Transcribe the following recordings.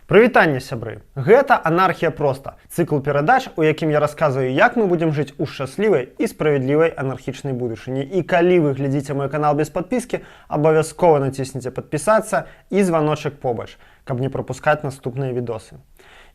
Прывітанне, сябры! Гэта «Анархія проста», цыкл перадач, у якім я расказваю, як мы будзем жыць у шчаслівай і справядлівай анархічнай будучыні. І калі вы глядзіце мой канал без падпіскі, абавязкова націсніце падпісацца і званочак побач, каб не прапускаць наступныя відосы.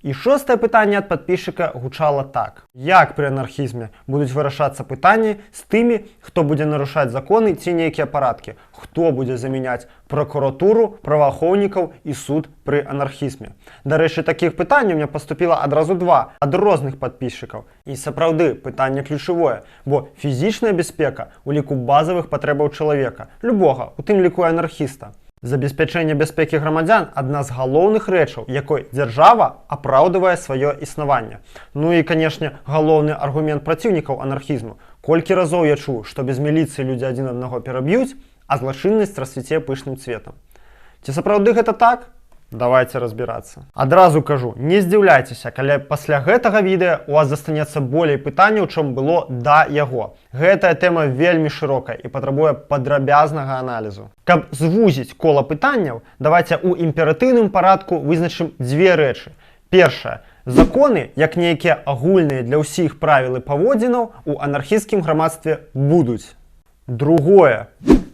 І шостае пытанне ад падпісчыка гучала так. Як пры анархізме будуць вырашацца пытанні з тымі, хто будзе нарушаць законы ці нейкія парадкі? Хто будзе замяняць пракуратуру, праваахоўнікаў і суд пры анархізме? Дарэчы, такіх пытанняў мне паступіла адразу два ад розных падпісчыкаў. І сапраўды, пытанне ключавое, бо фізічная бяспека ў ліку базавых патрэбаў чалавека, любога, у тым ліку і анархіста. Забеспячэнне бяспекі грамадзян — адна з галоўных рэчаў, якой дзяржава апраўдвае сваё існаванне. Ну і, канешне, галоўны аргумент праціўнікаў анархізму. Колькі разоў я чуў, што без міліцыі людзі адзін аднаго пераб'юць, а злачыннасць расцвіце пышным цветам. Ці сапраўды гэта так? Давайте разбірацца. Адразу кажу, не здзіўляйцеся, калі пасля гэтага відэа у вас застанецца болей пытанняў, чым было да яго. Гэтая тэма вельмі шырокая і патрабуе падрабязнага аналізу. Каб звузіць кола пытанняў, давайте ў імператыўным парадку вызначым дзве рэчы. Першае. Законы, як нейкія агульныя для ўсіх правілы паводзінаў, у анархісцкім грамадстве будуць. Другое.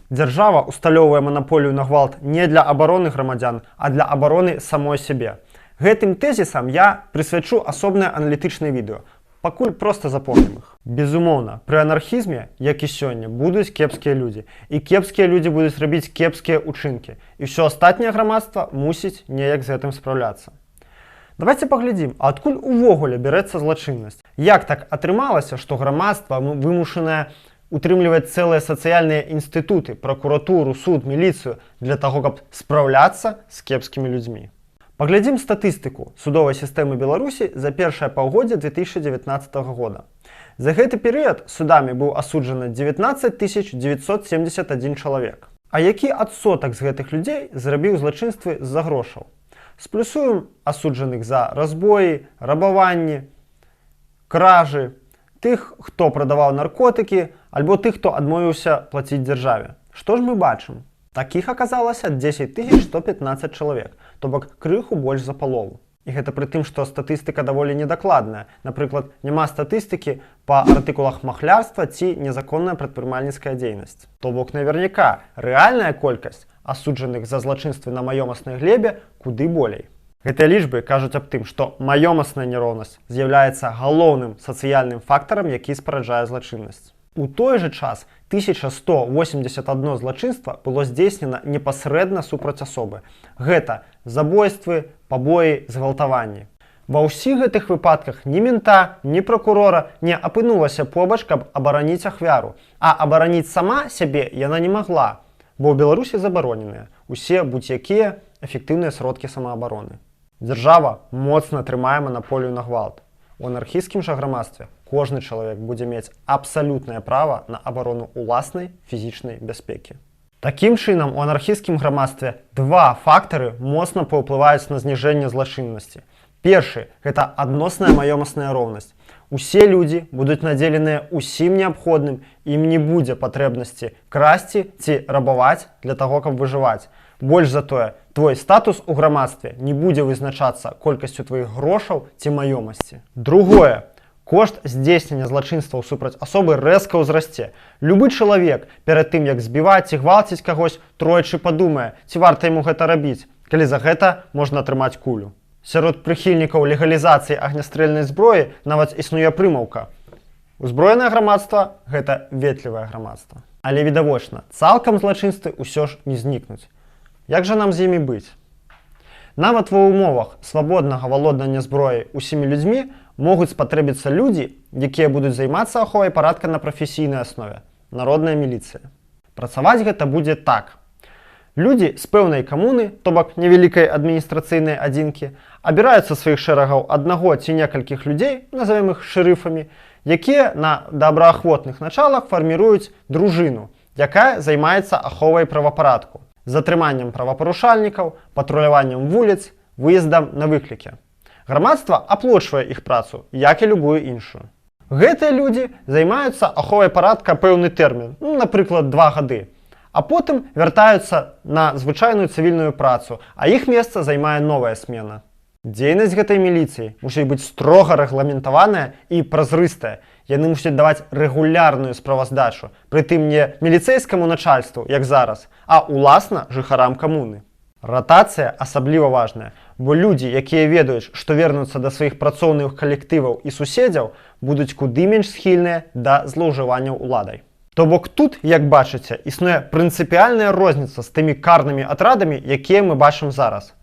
Дзяржава усталёўвае манаполію на гвалт не для абароны грамадзян, а для абароны самой сябе. Гэтым тэзісам я прысвячу асобнае аналітычнае відэо. Пакуль проста запомнім іх. Безумоўна, пры анархізме, як і сёння, будуць кепскія людзі. І кепскія людзі будуць рабіць кепскія ўчынкі. І ўсё астатняе грамадства мусіць неяк з гэтым спраўляцца. Давайте паглядзім, а адкуль увогуле бярэцца злачыннасць. Як так атрымалася, што грамадства вымушанае утрымліваць цэлыя сацыяльныя інстытуты, пракуратуру, суд, міліцыю для таго, каб спраўляцца з кепскімі людзьмі? Паглядзім статыстыку судовай сістэмы Беларусі за першае паўгоддзе 2019 года. За гэты перыяд судамі быў асуджаны 19 971 чалавек. А які адсотак з гэтых людзей зрабіў злачынствы з-за грошаў? Сплюсуем асуджаных за разбоі, рабаванні, кражы, тых, хто прадаваў наркотыкі, альбо тых, хто адмовіўся плаціць дзяржаве. Што ж мы бачым? Такіх аказалася 10 115 чалавек, то бок крыху больш за палову. І гэта пры тым, што статыстыка даволі недакладная. Напрыклад, няма статыстыкі па артыкулах махлярства ці незаконная прадпрымальніцкая дзейнасць. То бок наверняка рэальная колькасць асуджаных за злачынствы на маёмаснай глебе куды болей. Гэтыя лічбы кажуць аб тым, што маёмасная няроўнасць з'яўляецца галоўным сацыяльным фактарам, які спараджае злачыннасць. У той жа час 1181 злачынства было здзейснена непасрэдна супраць асобы. Гэта забойствы, пабоі, згвалтаванні. Ва ўсіх гэтых выпадках ні мента, ні пракурора не апынулася побач, каб абараніць ахвяру. А абараніць сама сябе яна не магла, бо ў Беларусі забароненыя усе будь-якія эфектыўныя сродкі самаабароны. Дзяржава моцна трымае манаполію на гвалт. У анархісцкім жа грамадстве кожны чалавек будзе мець абсалютнае права на абарону уласнай фізічнай бяспекі. Такім чынам, у анархісцкім грамадстве два фактары моцна паўплываюць на зніжэнне злачыннасці. Першы — гэта адносная маёмасная роўнасць. Усе людзі будуць надзеленыя ўсім неабходным, ім не будзе патрэбнасці красці ці рабаваць для таго, каб выжываць. Больш за тое, твой статус у грамадстве не будзе вызначацца колькасцю тваіх грошаў ці маёмасці. Другое. Кошт здзейснення злачынстваў супраць асобы рэзка ўзрасце. Любы чалавек перад тым, як збіваць ці гвалціць кагось, тройчы падумае, ці варта яму гэта рабіць, калі за гэта можна атрымаць кулю. Сярод прыхільнікаў легалізацыі агнястрэльнай зброі нават існуе прымаўка: «Узброенае грамадства — гэта ветлівае грамадства». Але відавочна, цалкам злачынствы ўсё ж не знікнуць. Як жа нам з імі быць? Нават ва ўмовах свабоднага валодання зброяй усімі людзьмі могуць спатрэбіцца людзі, якія будуць займацца аховай парадка на прафесійнай аснове — народная міліцыя. Працаваць гэта будзе так. Людзі з пэўнай камуны, то бок невялікай адміністрацыйнай адзінкі, абіраюць са сваіх шэрагаў аднаго ці некалькіх людзей, назовем іх шэрыфамі, якія на добраахвотных началах фарміруюць дружыну, якая займаецца аховай правапарадку, затрыманнем правапарушальнікаў, патруляваннем вуліц, выездам на выклікі. Грамадства аплочвае іх працу, як і любую іншую. Гэтыя людзі займаюцца аховай парадка пэўны тэрмін, ну, напрыклад, 2 гады. А потым вяртаюцца на звычайную цывільную працу, а іх месца займае новая смена. Дзейнасць гэтай міліцыі мусіць быць строга рэгламентаваная і празрыстая. Яны мусяць даваць рэгулярную справаздачу, прытым не міліцэйскаму начальству, як зараз, а уласна жыхарам камуны. Ратацыя асабліва важная, бо людзі, якія ведаюць, што вернуцца да сваіх працоўных калектываў і суседзяў, будуць куды менш схільныя да злоўжыванняў уладай. То бок тут, як бачыце, існуе прынцыпіальная розніца з тымі карнымі атрадамі, якія мы бачым зараз.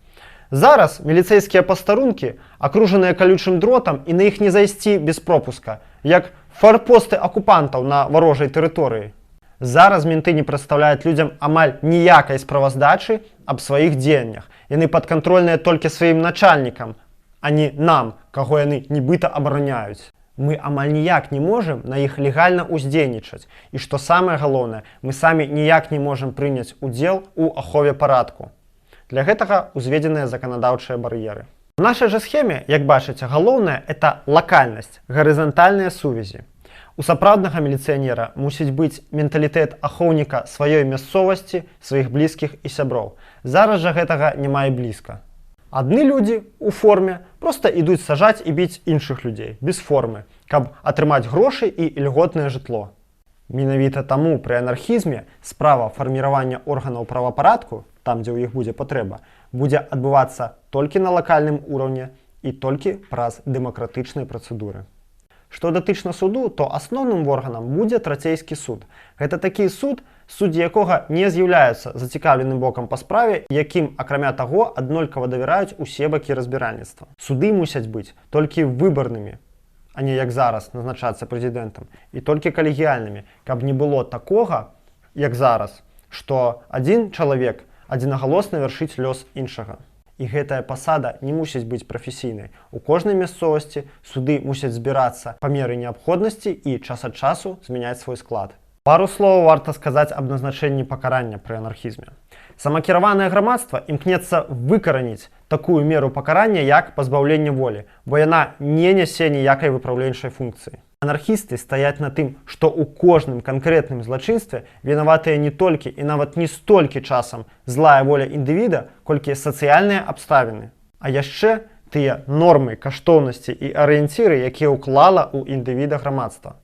Зараз міліцэйскія пастарункі акружаныя калючым дротам, і на іх не зайсці без пропуска, як фарпосты акупантаў на варожай тэрыторыі. Зараз менты не прадстаўляюць людзям амаль ніякай справаздачы аб сваіх дзеяннях. Яны падкантрольныя толькі сваім начальнікам, а не нам, каго яны нібыта абараняюць. Мы амаль ніяк не можам на іх легальна ўздзейнічаць. І што самае галоўнае, мы самі ніяк не можам прыняць удзел у ахове парадку. Для гэтага ўзведзеныя заканадаўчыя бар'еры. У нашай жа схеме, як бачыце, галоўнае — это лакальнасць, гарызантальныя сувязі. У сапраўднага міліцыянера мусіць быць менталітэт ахоўніка сваёй мясцовасці, сваіх блізкіх і сяброў. Зараз жа гэтага няма і блізка. Адны людзі у форме проста ідуць сажаць і біць іншых людзей без формы, каб атрымаць грошы і ільготнае жытло. Менавіта таму пры анархізме справа фарміравання органаў правапарадку, там, дзе ў іх будзе патрэба, будзе адбывацца толькі на лакальным уровне і толькі праз дэмакратычныя працэдуры. Што датычна суду, то асноўным органам будзе трацейскі суд. Гэта такі суд, суддзі якога не з'яўляюцца зацікаўленым бокам па справе, якім, акрамя таго, аднолькава давяраюць усе бакі разбіральніцтва. Суды мусяць быць толькі выбарнымі, а не як зараз назначацца прэзідэнтам, і толькі калегіяльнымі, каб не было такога, як зараз, што адзін чалавек адзінагалосна вяршыць лёс іншага. І гэтая пасада не мусіць быць прафесійнай. У кожнай мясцовасці суды мусяць збірацца па меры неабходнасці і час ад часу змяняць свой склад. Пару словаў варта сказаць аб назначэнні пакарання пры анархізме. Самакіраванае грамадства імкнецца выкараніць такую меру пакарання, як пазбаўленне волі, бо яна не нясе ніякай выпраўленчай функцыі. Анархісты стаяць на тым, што ў кожным канкрэтным злачынстве вінаватыя не толькі і нават не столькі часам злая воля індывіда, колькі сацыяльныя абставіны. А яшчэ тыя нормы, каштоўнасці і арыенціры, якія ўклала ў індывіда грамадства.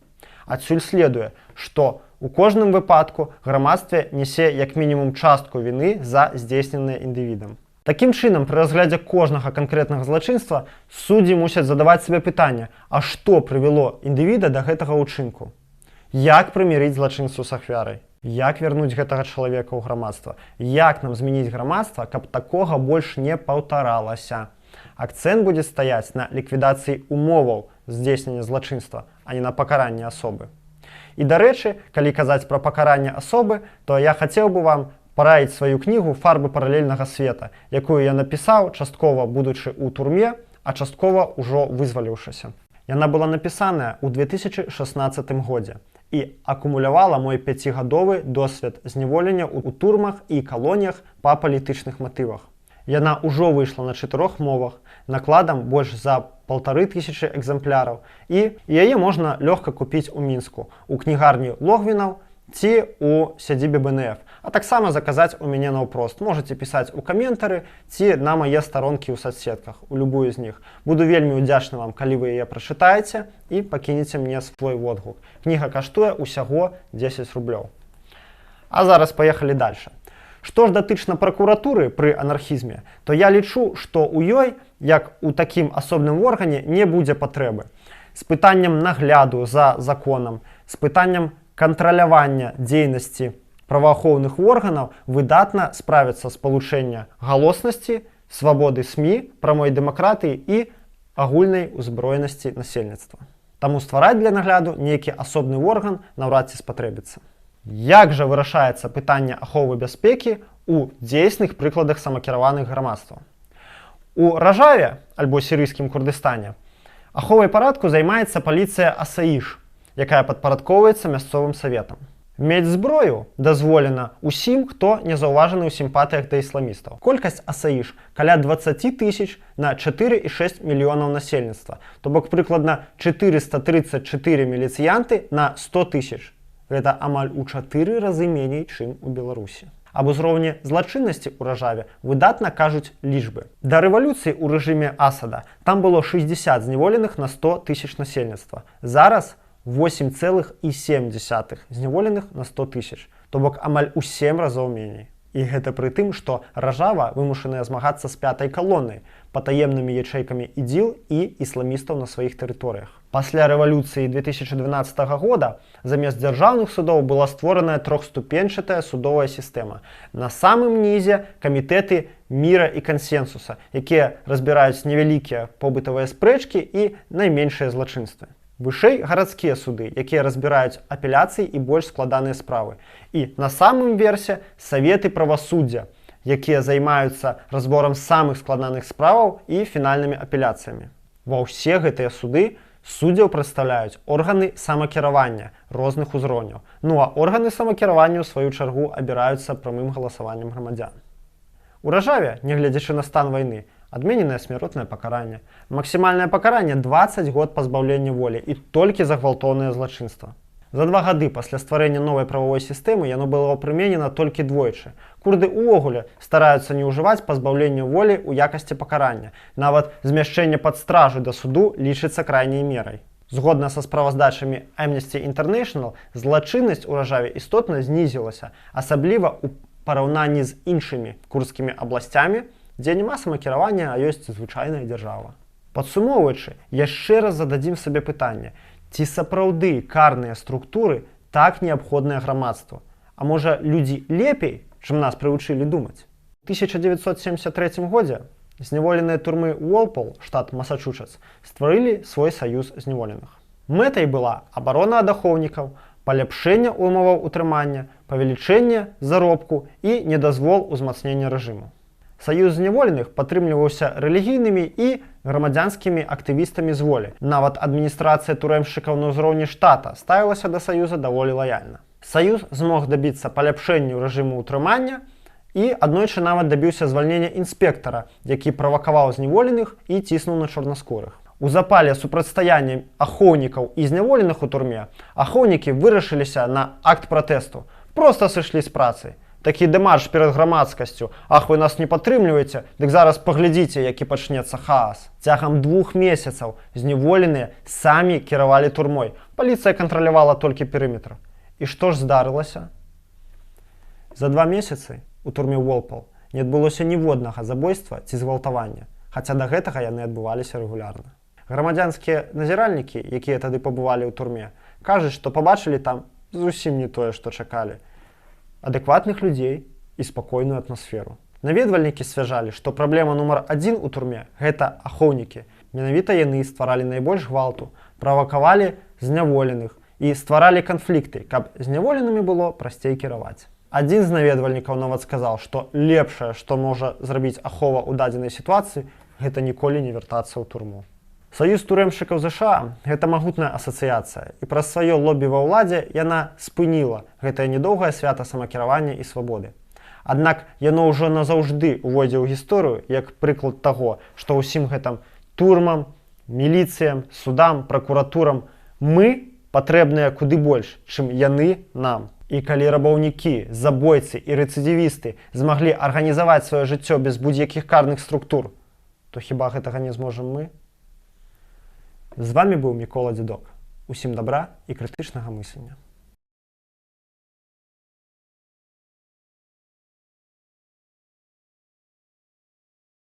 Адсюль следуе, што у кожным выпадку грамадстве несе як мінімум частку віны за здзейсненае індывідам. Такім чынам, пры разглядзе кожнага канкрэтнага злачынства суддзі мусяць задаваць сабе пытанне, а што прывяло індывіда да гэтага ўчынку? Як прымірыць злачынцу з ахвярай? Як вярнуць гэтага чалавека ў грамадства? Як нам змяніць грамадства, каб такога больш не паўтаралася? Акцэнт будзе стаяць на ліквідацыі умоваў здзейснення злачынства, а не на пакаранні асобы. І, дарэчы, калі казаць пра пакаранне асобы, то я хацеў бы вам параіць сваю кнігу «Фарбы паралельнага света», якую я напісаў, часткова будучы ў турме, а часткова ўжо вызваліўшыся. Яна была напісаная ў 2016 годзе і акумулявала мой пяцігадовы досвед зняволення ў турмах і калоніях па палітычных матывах. Яна ўжо выйшла на чатырох мовах, накладам больш за 1500 экземпляраў, і яе можна лёгка купіць у Мінску, у кнігарні Логвінаў ці у сядзібе БНФ, а таксама заказаць у мяне наўпрост. Можаце пісаць у каментары ці на мае старонкі ў соцсетках, у любую з них. Буду вельмі ўдзячны вам, калі вы яе прачытаеце і пакінеце мне свой водгук. Кніга каштуе ўсяго 10 рублёў. А зараз паехалі дальше. Што ж датычна пракуратуры пры анархізме, то я лічу, што ў ёй, як у такім асобным органе, не будзе патрэбы. З пытаннем нагляду за законам, з пытаннем кантралявання дзейнасці праваахоўных органаў выдатна справіцца спалучэнне галоснасці, свабоды СМІ, прамой дэмакратыі і агульнай узброенасці насельніцтва. Таму ствараць для нагляду нейкі асобны орган наўрад ці спатрэбіцца. Як жа вырашаецца пытанне аховы бяспекі у дзейсных прыкладах самакіраваных грамадстваў? У Ражаве, альбо сірыйскім Курдыстане, аховай парадку займаецца паліцыя Асаіш, якая падпарадкоўваецца мясцовым саветам. Мець зброю дазволена усім, хто не заўважаны ў сімпатыях да ісламістаў. Колькасць Асаіш каля 20 тысяч на 4,6 мільёнаў насельніцтва, то бок прыкладна 434 міліцыянты на 100 тысяч. Гэта амаль у 4 разы меней, чым у Беларусі. Аб узроўні злачыннасці ў Ражаве выдатна кажуць лічбы. Да рэвалюцыі ў рэжыме Асада там было 60 зняволеных на 100 тысяч насельніцтва. Зараз 8,7 зняволеных на 100 тысяч, то бок амаль у 7 разоў меней. І гэта пры тым, што Ражава вымушаная змагацца з пятай калонай, патаемнымі ячэйкамі ІДЗіл і ісламістаў на сваіх тэрыторыях. Пасля рэвалюцыі 2012 года замест дзяржаўных судоў была створаная трохступенчатая судовая сістэма. На самым нізе камітэты мира і кансенсуса, якія разбіраюць невялікія побытавыя спрэчкі і найменшыя злачынствы. Вышэй гарадскія суды, якія разбіраюць апеляцыі і больш складаныя справы. І на самым версе саветы правасуддзя, якія займаюцца разборам самых складаных справаў і фінальнымі апеляцыямі. Ва ўсе гэтыя суды суддзяў прадстаўляюць органы самакіравання розных узроўняў. Ну а органы самакіравання ў сваю чаргу абіраюцца прамым галасаваннем грамадзян. У Ражаве, нягледзячы на стан вайны, адмененае смяротнае пакаранне. Максімальнае пакаранне 20 год пазбаўлення волі і толькі за гвалтоўнае злачынства. За 2 гады пасля стварэння новай прававой сістэмы яно было прыменена толькі двойчы. Курды ўвогуле стараюцца не ўжываць пазбаўлення волі ў якасці пакарання. Нават змяшчэнне пад стражу да суду лічыцца крайняй мерай. Згодна са справаздачамі Amnesty International, злачыннасць у Ражаве істотна знізілася, асабліва ў параўнанні з іншымі курдскімі абласцямі, дзе няма самакіравання, а ёсць звычайная дзяржава. Падсумоўваючы, яшчэ раз зададзім сабе пытанне: ці сапраўды карныя структуры так неабходныя грамадству? А можа, людзі лепей, чым нас прывучылі думаць? У 1973 годзе зняволеныя турмы Уолпол, штат Масачусетс, стварылі свой саюз зняволеных. Мэтай была абарона ад ахоўнікаў, паляпшэнне умоваў утрымання, павелічэнне заробку і недазвол узмацнення рэжыму. Саюз зняволеных падтрымліваўся рэлігійнымі і грамадзянскімі актывістамі з Волі. Нават адміністрацыя турэмшчыкаў на ўзроўні штата ставілася да саюза даволі лаяльна. Саюз змог дабіцца паляпшэнню рэжыму ўтрымання і аднойчы нават дабіўся звальнення інспектара, які правакаваў зняволеных і ціснуў на чорнаскурых. У запале супрацьстаяння ахоўнікаў і зняволеных у турме ахоўнікі вырашыліся на акт пратэсту. Проста сышлі з працы. Такі дэмарш перад грамадскасцю: «Ах, вы нас не падтрымліваеце, дык зараз паглядзіце, які пачнецца хаос». Цягам 2 месяцаў зняволеныя самі кіравалі турмой. Паліцыя кантралявала толькі перыметр. І што ж здарылася? За 2 месяцы у турме Уолпол не адбылося ніводнага забойства ці згвалтавання, хаця да гэтага яны адбываліся рэгулярна. Грамадзянскія назіральнікі, якія тады пабывалі ў турме, кажуць, што пабачылі там зусім не тое, што чакалі: адэкватных людзей і спакойную атмасферу. Наведвальнікі сцвярджалі, што праблема нумар адзін у турме — гэта ахоўнікі. Менавіта яны стваралі найбольш гвалту, правакавалі зняволеных і стваралі канфлікты, каб зняволенымі было прасцей кіраваць. Адзін з наведвальнікаў нават сказаў, што лепшае, што можа зрабіць ахова ў дадзенай сітуацыі, гэта ніколі не вяртацца ў турму. Саюз турэмшчыкаў ЗША — гэта магутная асацыяцыя, і праз сваё лобі ва ўладзе яна спыніла гэтае недоўгае свята самакіравання і свабоды. Аднак яно ўжо назаўжды ўвойдзе ў гісторыю як прыклад таго, што ўсім гэтым турмам, міліцыям, судам, пракуратурам мы патрэбныя куды больш, чым яны нам. І калі рабаўнікі, забойцы і рэцыдзівісты змаглі арганізаваць сваё жыццё без будзь-якіх карных структур, то хіба гэтага не зможам мы? З вами быў Мікола Дзедок. Усім дабра і крытычнага мыслення.